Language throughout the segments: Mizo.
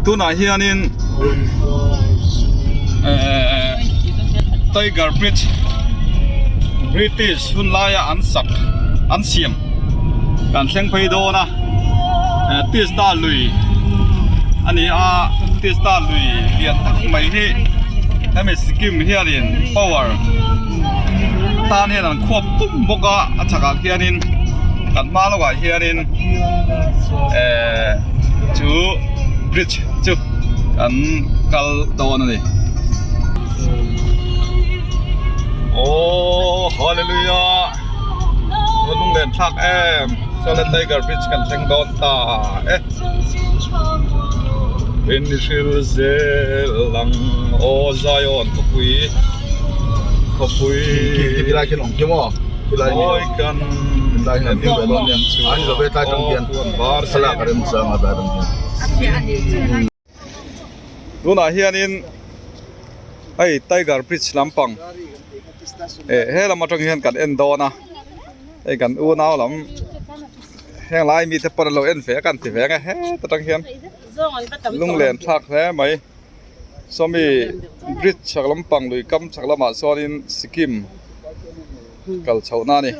Tunah hianin ehh Tiger Bridge British hun laia an sak an siam kan thleng phei dawn a eh Tista lui a ni a Tista lui lian tak mai hi hemi Sikkim hianin power tan hian an khuap pum bawk a a chhakah khianin kan hma lawkah hianin ehh chu bridge chu kan kal dawn a ni aww hallelujah a lunglen thlak em chuan tiger bridge kan thleng dawn ta e in hril zel ang aw Zion khawpui khawpui mawi kan tunah hianin hei tiger bridge lampang eh he lam atang hian kan en dawn a hei kan unau lam heng lai mite pawn an lo en ve a kan ti ve ang e heta tang hian lunglen thlak hle mai sawmi bridge chhak lampang lui kam chhak lamah chuanin Sikkim kal chhohna a ni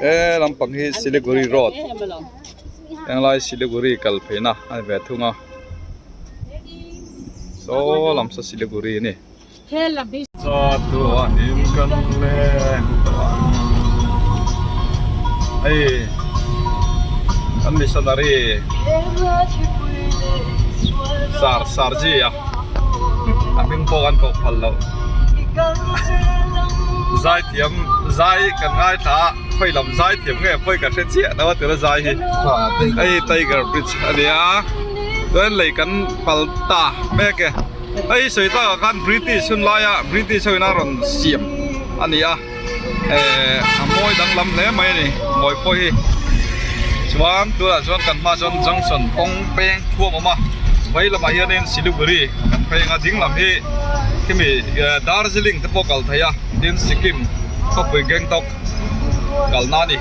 he lampang hi Siliguri road henglai Siliguri kal pheina a ni ve thung a saw lam saw Siliguri a ni. Chatuanin kan leng tawh ang hei kan missionary sar sarji a a hming pawh kan koh phal loh zaithiam zai kan ngaithla a khawi lam zaithiam nge pawi ka hre chiah lo a tuna zai hi hei tiger bridge a nia chuan lei kan pal ta mek e. Hei sawi takah khan British hun laia British ho in a rawn siam a ni a ehh a mawi danglam hle mai a ni mawi pawh hi chuan tunah chuan kan hmaah chuan junction kawng peng thuam a awm a vei lamah hianin Siliguri kan phei ang a ding lam hi khimi Darjeeling te pawh kal thei a tin Sikkim khawpui Gangtok kalna a ni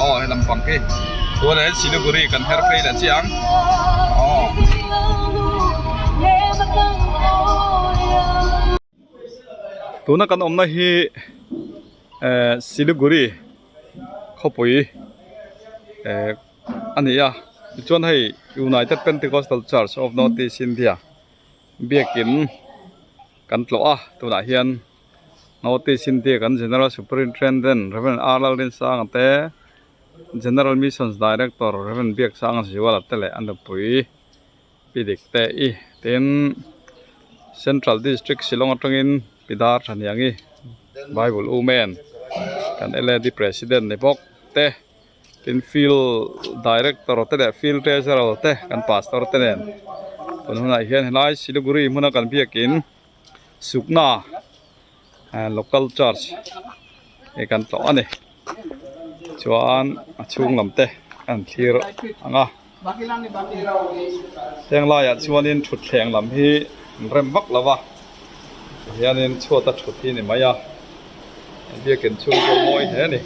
aw he lampang khi tunah hian Siliguri kan her phei leh chiah ang aw. Tuna kan awmna hi ehh Siliguri khawpui ehh a ni a tichuan hei United Pentecostal Church of North East India biakin kan tlawh a tunah hian North East India kan General Superintendent Rev R Lalrinsanga te General Missions Director Rev Biaksanga Zuala te leh a nupui. Pi dik te i tin Central District Shillong atangin Pi Dar Thaniangi Bible Women kan LAD President ni bawk te tin Field Director te leh Field Treasurer te kan Pastor te nen tun hunah hian helai Siliguri hmuna kan biakin Sukna Local Church hi kan tlawh a ni chuan a chhung lam te an thlir ang a heng laiah chuanin thutthleng lam hi an rem vak lo va tihianin chhuat a thut hi a ni mai a biakin chhung pawh a mawi hle a ni.